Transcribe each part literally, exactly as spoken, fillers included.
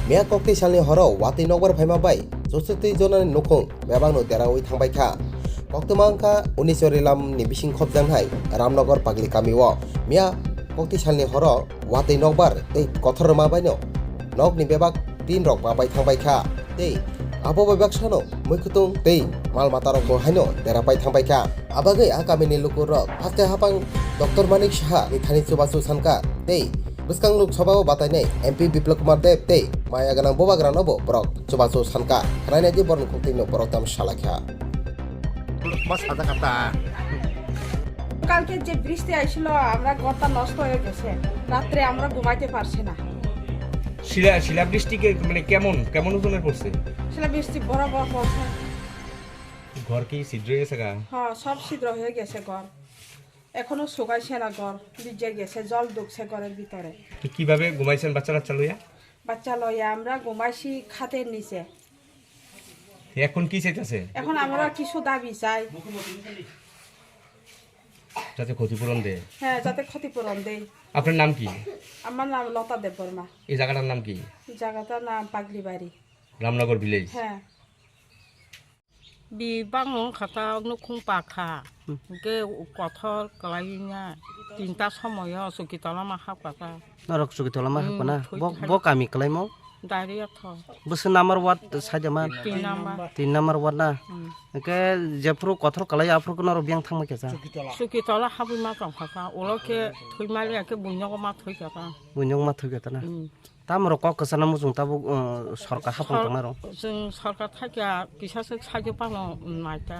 Miya kokti salni horo watwi nokbar phaima bai chuswtwi jonani nukhung bebakno deraui thangbai kha. Koktwma wngkha unisor Rilam ni bising khopjang hai Ramnagar Pagli kami o. Miya kokti salni horo watwi nokbar tei kothor rwma baino nokni bebak tin rok babai thangbai kha tei abo bai baksano muikhwtwng tei mal mata rok bo haino dera pai thangbai kha. Abagwi a kamini lukurok haste hapang Doctor Manik Saha ni thani chubachu sankha tei bwskang Lok Sabha o batainai M P Biplab Kumar Deb tei maya gwnang bubagrano bo borok chubachu sankha. Khwnainai di borokni koktwino borok tamo salaikha. কালকে যে বৃষ্টি আইছিল, আমরা ঘরটা নষ্ট হয়ে গেছে। রাত্রে আমরা ঘুমাইতে পারছি না। শিলা শিলাবৃষ্টি কে মানে কেমন কেমন ওজনের পড়ছে? শিলাবৃষ্টি বড় বড় পড়ছে। ঘর কি ছিদ্র হয়ে গেছে গা? হ্যাঁ, সব ছিদ্র হয়ে গেছে ঘর। এখনো শুকাইছে না ঘর, ভিজে গেছে, জল ঢুকছে ঘরের ভিতরে। তো কিভাবে ঘুমাইছেন বাচ্চা কাচ্চা লইয়া? বাচ্চা লইয়া আমরা ঘুমাইছি খাটের নিচে। এখন কি চাইতেছে? এখন আমরা কিছু দাবি চাই। যাতে ক্ষতিপূরণ দেয়। হ্যাঁ, যাতে ক্ষতিপূরণ দেয়। আপনার নাম কি? আমার নাম লতা দেববর্মা। এই জায়গাটার নাম কি? জায়গাটার নাম পাগলিবাড়ি। রামনগর ভিলেজ। হ্যাঁ। Bibang wngkha ta nukhung pakha. Hmm. Hwnkhe kothor kwlaiya tinta somoyo chukitolama hapkha ta. Norok chukitolama Hmm, hapkha na? thwi Bo, thai. Bo kami kwlaimo? Diarrhea tho. Bwswk number ward saida ma? Tin number. Tin number ward na? Hmm. Hwnkhe jephru kothor kwlai aphuru norok biyang thangma khe cha? Chukitola habwi ma tongkha ta. Ulo khe thwi mali khe buinogo ma thwi kha ta. Buinogo ma thwi kha ta na? Hmm. Tamorok kok kwchana muchung tabuk, uh, sorkar hapang Sor-, tongnairok. Chwng sorkar thakya kisa swk sakhe pano naita.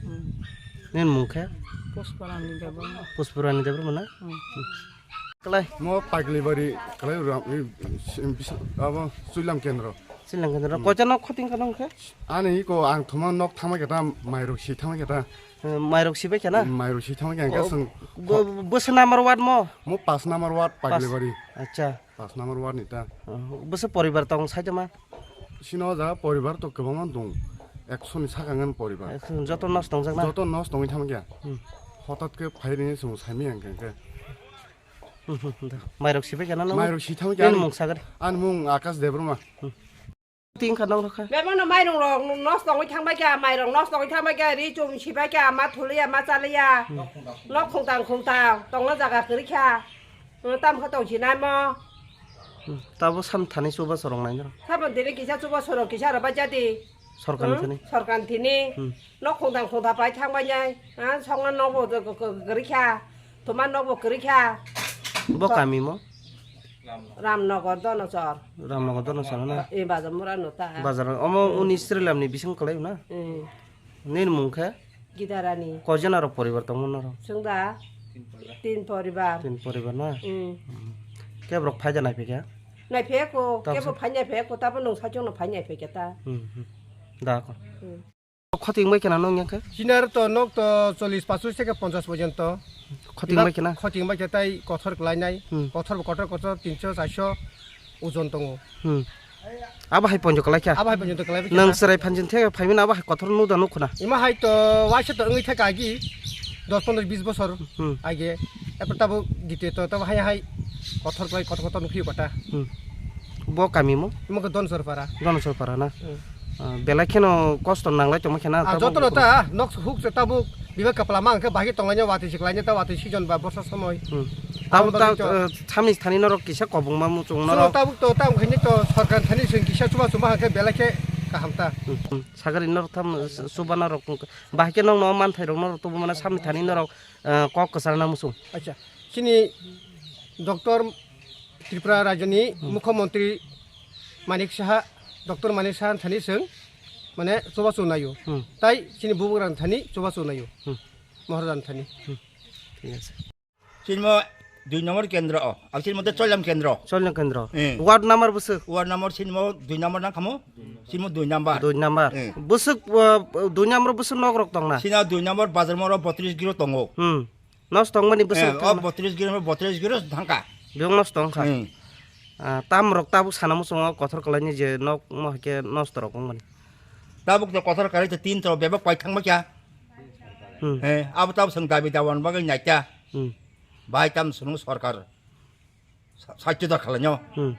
Hmm. Nini mung khe? Puspurani Debbarma. Puspurani Debbarma na? Hmm. Klai. Mo Paglibari, klai ram, i, si, bis-, abo, Suilam Kendro. Suilam Kendro. Hmm. Koicha nok khoting kanong khe? Ani ko ang thoma nok thama keta, mairok si thama keta. Eh, mairok sibai khe na? Mairok si thangma khe ang khe Oh, chwng bo, bo se number ward mo? Mo pash number ward Pash. Paglibari. Acha. Pash number ward ni ta. Oh, bo se poribar tong sai ma? Sino ja poribar to kwbangma dong. Ekso ni saka ngan poribar. Ekso joto nos tong jak na? Joto nos tongwi thangma khe. Hmm. Hotat khe phai rini chwng saimi ang khe. Hmm, hmm, hmm, da. Mairok sibai khe na no? Mairok si thangma khe Nini ani, mung sagari. Ani mung Akash Debbarma. Hmm. Tingkha nang rokha. Bebano mairung rok nos tongwi thangbai kha, mairung nos tongwi thangbai kha, ri chum sibai kha, ma thuliya, ma chaliya. Hmm. Nok khungtang khungtang, tongna jaga kwrwi kha. Hmm, tam kha tong sinai mo. Hmm, tabo sam thani chuba sorong nai nang. Sabon tini kisa chuba sorong kisa rwbai jadi. Sorkar ni Hmm, thani. Sorkar ni thini. Hmm. Nok khungtang khungtang pai thangbai nai. Ha, songna nokbo kwrwi kha. Thuma nokbo kwrwi kha. Bo So- kami mo? Ramnagar Donosor. Ramnagar Donosor na? E, Bazar Mura no ta. Bazar, omo Hmm. uni Srilam ni bising kwlai na? Hmm. Nini mung khe? Gidarani. Koijon aro poribar tongmo norok? Chwng da tin poribar. Tin poribar na? Hmm. Hmm. Kebrok phaida nai phikha? Nai phikha ko, Tamo kebo sa- phai nai phikha ko, tabo nung sachung no phai nai phikha ta. Hmm, hmm. Da ko. Hmm. Khoting bai khna nong yang khe? Sinar to nok to chollish pasu se ke ponchash porjonto. Khoting bai khna? Khoting bai khe tai kothor klai nai. Hmm. Kothor bo kotor kotor tinso charso ojon tongo. Hmm. Abo hai ponjo klai kha? Abo hai ponjo klai bai kha. Nang chwrai phanjin the phai mano abo hai kothor nuk da nuk khna? Ima hai to waisa to wngwi thaka agi dos pondro bis bosor Hmm. age. Epa tabo dite to tabo hai hai kothor klai kotor kotor nukhi kota. Hmm. Bo kami mo? Ima ko Donosor para. Donosor para na? Hmm. Ah, belai kheno kosto nanglai tongma khena Ah, tabuk joto no ta, nok huk se tabuk, biba kapla ma hwnkhe bahai tonglaina watwi se klaina ta watwi season ba borsa somoi. Hmm. Abo Tabuk ta, bagwi to- eh, samni thani norok kisa kobongma muchung Chwng norok. tabuk to, tabuk khaini to sorkar thani chwng kisa chuba chuba hwnkhe belai khe kaham ta. Hmm, hmm. Sagari norok tham, eh, chuba norok bahai khe nokno manthai rok norok tubu mano samni thani norok, eh, kok kwchar na muchung. Acha, chini Doctor Tripura Rajyoni Hmm. Mukhyamantri Manik Saha, Doctor Manik Saha thani chwng mane chubachu naio. Hmm. Tai chini bubagrang thani chubachu naio. Hmm. Maharajan thani. Hmm. Thik ase. Chini mo dui number kendro, o. Ang chini mo de Choilam kendro. Choilam kendro. Eh. Ward number bwswk? Ward number chini mo dui number nang khamo? Chini mo dui number. Dui number. Eh. Bwswk, uh, dui number bwswk nok rok tong na? Chini dui number bazar moro botris giro tongo. Hmm. Nos tongmani bwswk Eh, o thangma? Botris giro, botris giro thangka. Biyong nos tongkha. Hmm. Ah, tam rok tabuk sana muchungo kothor kwlaini je nok mo hake nos torok wngmani. Tabuk to kothor kwlai to tin to bebak pai thangma kya. Hmm. Eh, abo tabuk sang dabi dawan bagwi naikya. Hmm. Bai tam sunu sorkar. Sa-, sakki da khalainyo. Hmm.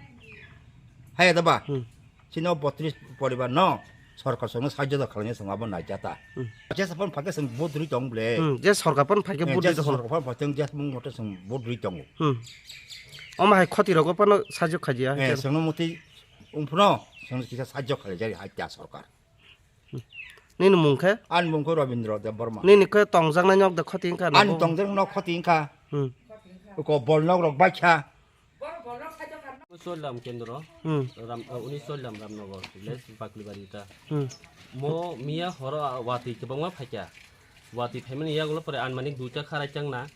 Phaya da ba? Hmm. Chini o botris poribar no sorkar songno sajjo da khalai song abo naijata. Hmm. Je sapon phake song vote ri tong ble. Hmm, je sorkar pon phake Eh, vote je ri tong. Sorkar pon phake je mung mote song vote ri tongo. Hmm. Omo hai khoti rogo pano sajjo khajiya. Eh, songno moti umpno song kisa sajjo khalai jari hai ta sorkar. Nini mung khe? Ani mung khe Robindra Debbarma. Nini khe tongjaknai nok de khoti wngkha Ani nabo? Tongjak nok khoti wngkha. Hmm. Ko bol nok rok baikha. Soilam kendro, Hmm. Ram, uh, uni Soilam Ramnagar, village Baklibari ta. Hmm. Mo miya horo, ah, watwi kwbangma phaikha. Watwi phaimani yagulo pore anmani duita kharai changna.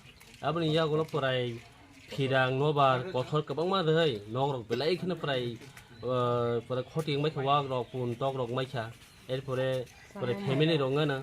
Aboni yagulo porai phirang, nobar, kothor kwbangma rwhai, nok rok belai kheno prai, uh, pore khoti wngbai kha, wak rok, pun tok rok wngbai kha. Erpore, pore family rok wngna.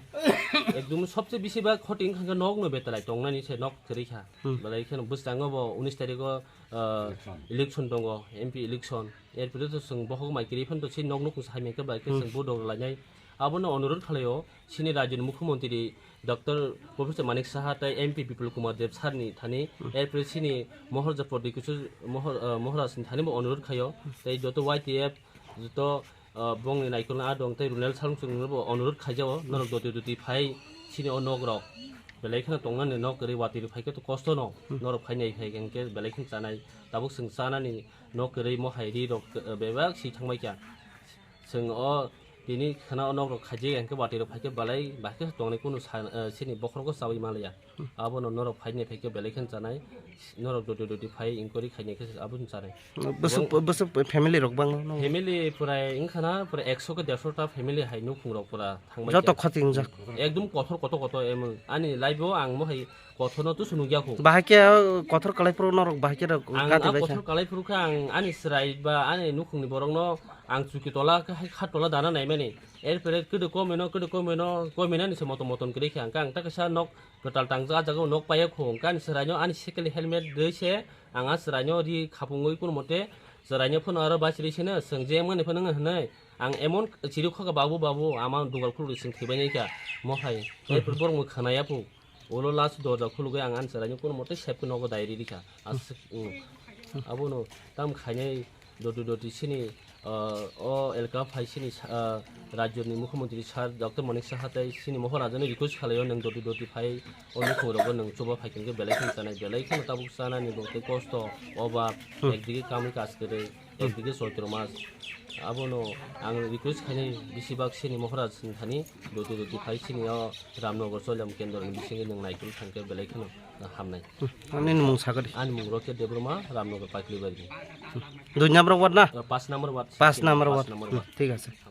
Ekdum sobse bisi ba khoti wngkha khe nok no betalai tongnani se nok kwrwi kha. Hmm. Belai kheno bwskango bo unis tarikh o, uh, Election. Election tongo, M P election. Erpore to chwng bohok mai kwrwi phano to se nok nukhung sai mangkhe bai khe Hmm. Chwng vote rok lainai. Abono onurodh khlaio, chini rajyoni mukhyamantri Doctor Professor Manik Saha tei M P Bipul Kumar Deb sir ni thani, Hmm. Erpore chini Maharaja Pradyut Kishore Mahar-, uh, Maharaj ni thani bo onurodh khaio, tei joto Y T F, joto, uh, bongni naikolna adong tei Runel Salungsung no bo onurodh khaijao, norok doti doti phai chini o nok rok belai kheno tongnani nok kwrwi watwi rok phai khe to kosto no, Hmm. Norok phai nai phai khe belai kheno chanai, tabuk chwng chanani nok kwrwi mohai ri rok, uh, bebak si thangbai kha. Chwng o tini khana o nok rok khaijak ya hwnkhe watwi rok phai khe belai bahai khe tongnai kunu sa, eh, chini bokhorok o chawi manliya. Abono norok phai nai phai khe belai khe chanai. Norok doti doti phai inquiry khainai khe abono chanai. Bwswk, Bo- bwswk family rok bang no? Family pura wngkha na, pura ekso khe derso ta family hai nukhung rok pura thangbai Joto khe. Khoti wngjak. Ekdum kothor kotor kotor emon. Ani life o ang mohai kothor no tusu nukya kho. Bahai khe, uh, kothor kalai phuru norok bahai khe rok Ang gati a bai kha. Kothor kalai phuru khe ang ani chwrai ba ani nukhungni borokno ang chuki tola khe hai khat tola dana naimani. Erpore kwdwi komino, kwdwi komino, kominani se motom motom kwrwi khe ang khe ang ta kaisa nok kwtal tangjak, ah jaga o nok paiya kho. Ang khe ani chwraino ani second helmet rwi se ang a chwraino ri khapungwi kunumote chwraino phano aro bachirwi seno chwng je mani phano wngna hwnwi ang emon chiri khoka, "Babu, babu, ama dugal khulukdi chwng thwibainai kha," mohai. Erpore borokno khwnaya phu. Ulo last dorja khulugwi ang ani chwraino kunumote sep khe nogo dai riri kha. Aswk, mm. Abono tam khainai doti doti chini, ah, o elka phai chini sa-, ah, rajyoni mukhyamantri sir Doctor Manik Saha tei chini Maharaja ni request khlaio, nwng doti doti phai o nukhung rogo nwng chuba phai khe belai kheno chanai, belai kheno tabuk chanani bo tei kosto, obab, Hmm. Ekdige kamwi kaj kwrwi. Ekdige Choitro mas. Abono ang request khainai bisi bak sini Maharaj ni thani doti doti phai sini o Ramnagar Choilam Kendro ni bisingo nwng naikolwi thangkhe belai kheno hamnai. Ani ni mung sakadi. Ani mung Rocket Debbarma, Ramnagar Paklibari. Dui number ward na? Pas number ward. Pas number ward. Pas number ward. Hmm, thik ase.